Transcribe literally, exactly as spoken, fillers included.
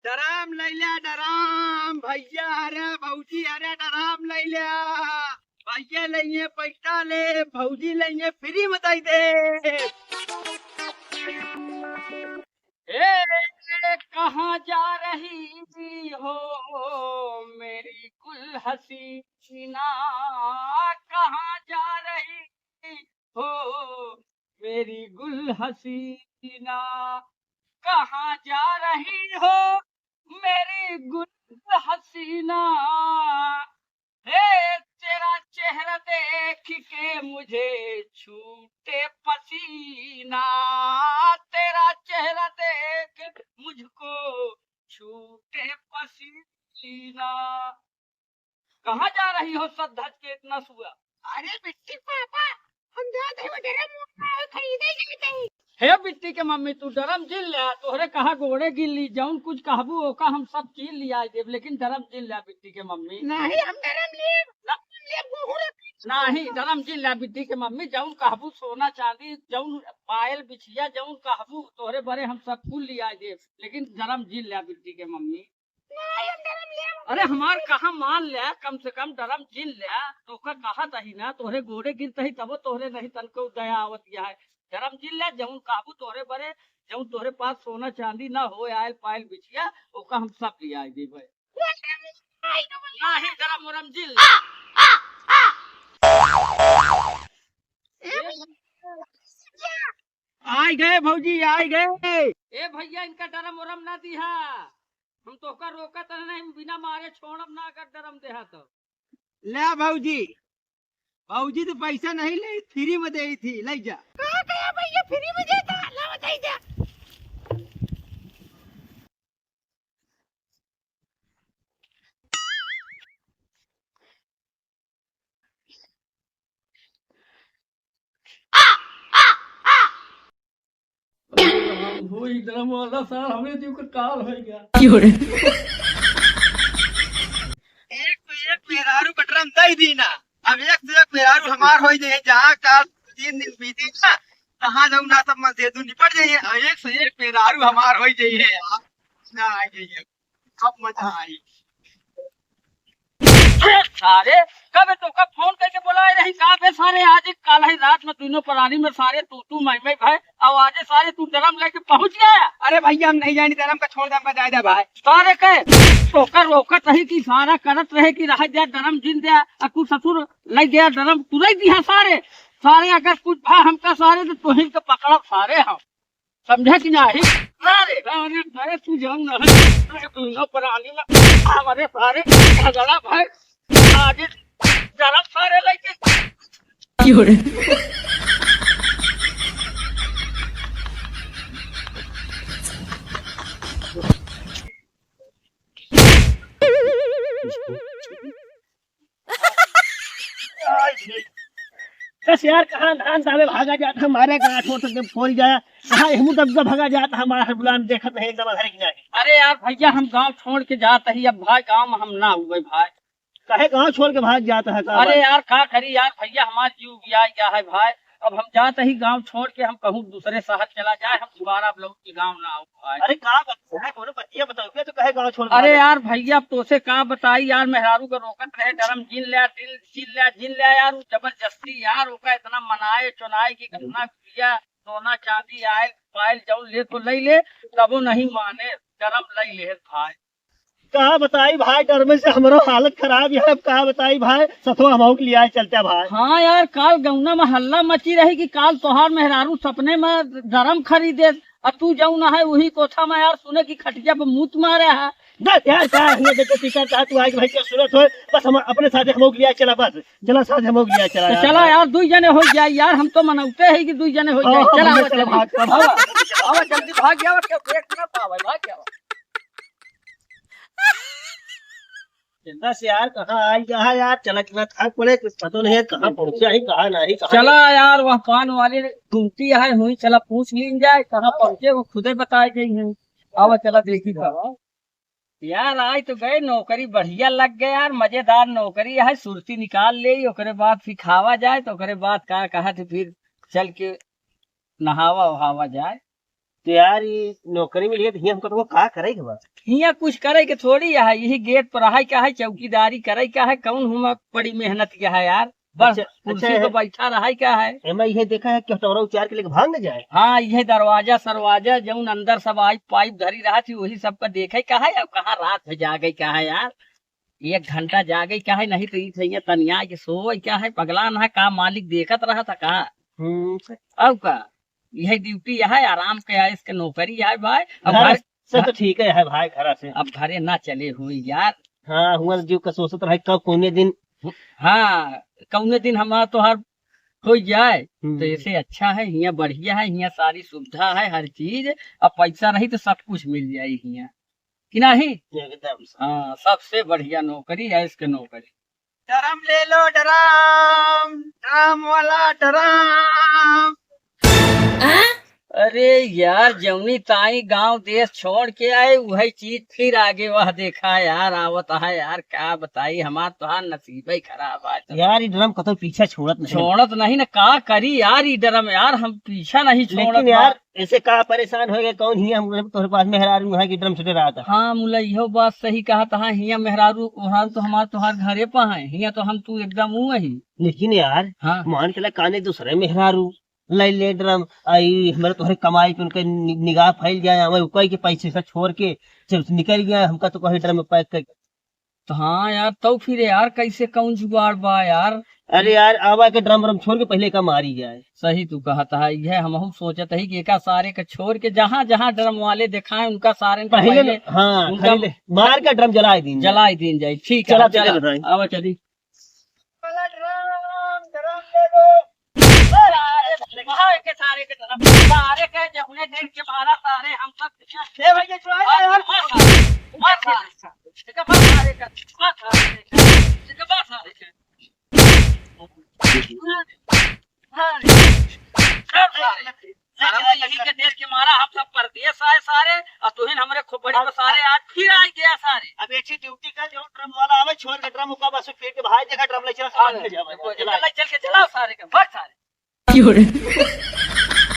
ड्रम लइ ल्या, ड्रम। भइया, अरे भउजी, अरे ड्रम लइ ल्या। भइया लइहें पैसा ले, भउजी लइहें फ्री में दइ दे। ए, कहाँ जा रही हो मेरी गुल हसीना, कहाँ जा रही हो मेरी गुल हसीना, कहाँ जा रही हो मेरी गुल हसीना। हे, तेरा चेहरा देख के मुझे छूटे पसीना, तेरा चेहरा देख मुझको छूटे पसीना। कहाँ जा रही हो सज धज के इतना सुआ? अरे बिट्टी पापा, हम जात हई वो ड्रम मोटर खरीदे जात हई। हे बिट्टी के मम्मी, तू ड्रम जिन ल्या, तोहरे कहा गोड़े गिन ली, जउन कुछ कहबू ओका हम सब चीज लियाइ देब, लेकिन ड्रम जिन ल्या बिट्टी के मम्मी। नहीं, हम ड्रम लेब, ना। हम लेब गोहूँ रख। नहीं, ड्रम जिन ल्या बिट्टी के मम्मी, जउन कहबू सोना चांदी, जउन पायल बिछिया, जउन कहबू तोहरे बरे हम सब कुल लियाइ देब, लेकिन ड्रम जिन ल्या बिट्टी के मम्मी। नहीं, हम ड्रम लेब। अरे हमार कहा मान ल्या, कम से कम ड्रम जिन ल्या, तोका कहत ही ना, तोहरे गोड़े गिरत ही तबो तोहरे नहीं तनको दया आवत है। ड्रम जिन ल्या, जउन कहबू तोहरे बरे, जउन तोहरे पास सोना चांदी ना हो, आयल पायल बिछिया, ओका हम सब लियाइ देबै। नहीं, ड्रम उरम जिन ल्या। आइ गए भउजी, आइ गए। ए भइया, इनका ड्रम उरम ना दिहा, हम तोहका रोकत नहीं, बिना मारे छोड़ब ना अगर ड्रम देहा तो। ल्या भउजी, भउजी तो पैसा नहीं लेइ, फ्री में देइ थी, लइ जा। का कहा भइया, फ्री में देता, ला बताइ दे। होई ड्रम वाला सार, हमरे जीव के काल होइ गया। क्यों रे? एक तो एक मेहरारू का ड्रम दइ दी ना, अब एक से एक मेहरारू हमार होइ जाइहैं, जहाँ का तीन दिन बीती ना, तहाँ जउन ना सब मन से दू निपट जाइहैं, अब एक से एक मेहरारू हमार होइ जाइहैं यार, ना आ जाइहैं। अब मजा आई। सारे, कब तोका फोन कइके बोलाए रही, का बे सारे, आज काल ही रात में दुनो परानी में सारे तू तू मैं मैं भए, अब आजे सारे तू ड्रम लइके पहुँच गया। अरे भइया, हम नहीं जानी ड्रम का, छोड़ दे, हमका जाए दे भाई। सारे के तोका रोकत रही कि सारा करत रहे कि रह जा, ड्रम जिन दे, आ तू ससुर लइ गया ड्रम, तू नहीं दिहा सारे। सारे अगर कुछ भा हमका सारे तो तोहिन के पकड़ब सारे हम। समझे कि नाही? अरे, अरे, अरे, तू जान ना है। अरे, दुनो परानी में हमारे सारे झगड़ा भाई। आज जरा सारे लइके। क्यों रे? बस यार, कहाँ धान दावे भागा जात है, हमारे गाँठ होत एकदम फूल जाया, कहाँ एहमू दबका भागा जात है, हमारा हर गुलाम देखत नहीं, एकदम अधर की नाही। अरे यार भइया, हम गाँव छोड़ के जात ही, अब भाई गाँव में हम ना हुए भाई। काहे गाँव छोड़ के भाग जात है का अरे बात? यार, का करी यार भइया, हमार जीव उबिया गया है भाई। अब हम जात ही गाँव छोड़ के, हम कहूँ दूसरे शहर चला जाए, हम दोबारा अब लौट के गाँव ना आऊ भाई। अरे का बात है, कोनो बतिया बताओ, क्या तो कहे गाँव छोड़ के अरे भाग? यार भइया, अब तोसे का बताई यार, मेहरारू का रोकत रहे, ड्रम जिन ल्या, दिल जिन ल्या, जिन ल्या यार, उ जबरदस्ती यार, ओका इतना मनाए चुनाए कि गहना गुड़िया, सोना चांदी आयल पायल जौन ले तो लई ले, तबो नहीं माने, ड्रम लई ले भाई। का बताई भाई, ड्रम से हमरो हालत खराब है। अब का बताई भाई, सथवा हमहू के लियाए चलते भाई। हाँ यार, काल गौना में हल्ला मची रही कि काल तोहार मेहरारू सपने में ड्रम खरीदे, और तू जौन है वही कोठा में यार सुने कि खटिया पे मूत मारे है। दस यार, का है, देखो टीचर का तू आके भाई क्या सुनत हो, बस हम अपने साथे हमहू के लियाए चला बस। चला साथ हमहू के लियाए चला तो यार। चला यार, दुई जने होइ जाए यार, हम तो मनौते है कि दुई जने होइ जाए। हाँ, चला, हाँ, आवा चला, जल्दी। भाग, भाग। आवा, आवा जल्दी भाग गया, और क्या देख ना पावे, भाग गया। चिंता से यार, कहाँ आई, कहाँ यार, चला, चला, थाक पड़े, कुछ पता नहीं है, कहाँ पहुँचे ही, कहाँ नहीं, कहाँ चला यार, वह पान वाली घूमती है, हुई, चला पूछ लीन जाए, कहाँ पहुँचे, वो खुदे बताए गई हैं। आवा, चला, देखी था। यार, आज तो गए, नौकरी बढ़िया लग गए यार, मजेदार नौकरी है, सुरती निकाल ले, ओकरे बाद फिर खावा जाए, तो ओकरे बाद का कहा थे, फिर चल के नहावा वहावा जाए। तो यार, ये नौकरी मिली है, तो हियाँ हमका तो का करे के बा? हियाँ कुछ करे के थोड़ी है, यही गेट पर रहे का है, चौकीदारी करे का है, कौन हुआ बड़ी मेहनत का है यार, बस अच्छा, कुर्सी अच्छा पे है। बैठा रहे का है। एमा ये देखा है कि हथौड़ा उचार के लेके भाग न जाए। हाँ, ये दरवाजा सरवाजा जौन अंदर सब आई पाइप धरी रहा थी, वही सबका देखे का है, अब कहाँ रात में जागे का है यार, एक घंटा जागे का है, नहीं तो ई सैया तनिया के सोए का है, पगला ना का मालिक देखत रहा था का? हम्म। अब का, यही ड्यूटी है, आराम के आइस के नौकरी है भाई। अब घर घर से तो ठीक है, है भाई, घर से। अब घरे ना चले हुई यार। हाँ, हुआ जीव का सोचत रहे कब कौने दिन। हाँ, कौने दिन हमारा तोहार हो जाए, हम्म। तो ऐसे अच्छा है, हियाँ बढ़िया है, हियाँ सारी सुविधा है, हर चीज। अब पैसा रही तो सब कुछ मिल जाए हियाँ, कि नहीं? एकदम से। हाँ, सबसे बढ़िया नौकरी है इसके नौकरी। ड्रम ले लो, ड्रम, ड्रम वाला ड्रम। अरे यार, जौनी ताई गांव देश छोड़ के आए, वही चीज फिर आगे वह देखा यार, आवत है यार, का बताई, हमार तोहार नसीबे खराब आज। यार, ये ड्रम कतौ पीछा छोड़त नहीं। छोड़त नहीं ना, का करी यार, ये ड्रम यार, हम पीछा नहीं छोड़त लेकिन बा। यार, ऐसे का परेशान हो गए, कौन हियाँ हम तोहरे पास मेहरारू है कि ड्रम छुटे रहा था? हाँ, मुला, इहो बात सही कहा था, हियाँ मेहरारू, वहाँ तो हमार तोहार घरे पा है, हियाँ तो हम तू एकदम ऊ ही। लेकिन यार, हाँ। मान के ला काने दूसरे मेहरारू ले ले ड्रम, आई हमारे तोहरे कमाई पे उनके नि-, निगाह फैल जाए, हमें उपाय के पैसे से छोड़ के जब निकल गया, हमका तो कहीं ड्रम में पैक कर। तो हाँ यार, तो फिर यार, कैसे कौन जुगाड़ बा यार? अरे यार, आवा के ड्रम व्रम छोड़ के पहले का मारी जाए। सही तू कहत है, यह हमहू सोचत है कि एका सारे के छोड़ के जहाँ जहाँ ड्रम वाले देखाए, उनका सारे के पहले पहले, हाँ, उनका पहले मार के ड्रम जलाए दीन जाए। जलाए दीन जाए, ठीक है, चला, चला। चला बताई। आवा चली। वाला ड्रम, ड्रम ले लो। सारे, सारे के ड्रम, सारे के जमुने डेढ़ के मारा, सारे हम सब। ए भैया, चुरा ले यार। मार सारे, मार सारे, मार सारे के, मार सारे के, मार सारे के। हाँ। सारे, यही के डेढ़ के मारा, हम सब परदेस आए सारे, और तुहिन हमरे खोपड़ी पे सारे आज फिर आ गया सारे। अब एक ही ड्यूटी का जो ड्रम वाला आवे, छोड़ के ड्रम उका बस पीट के भाई देखा ड्रम ले चला, साथ में जावे। चला। चल के चलाओ सारे के, भाग सारे।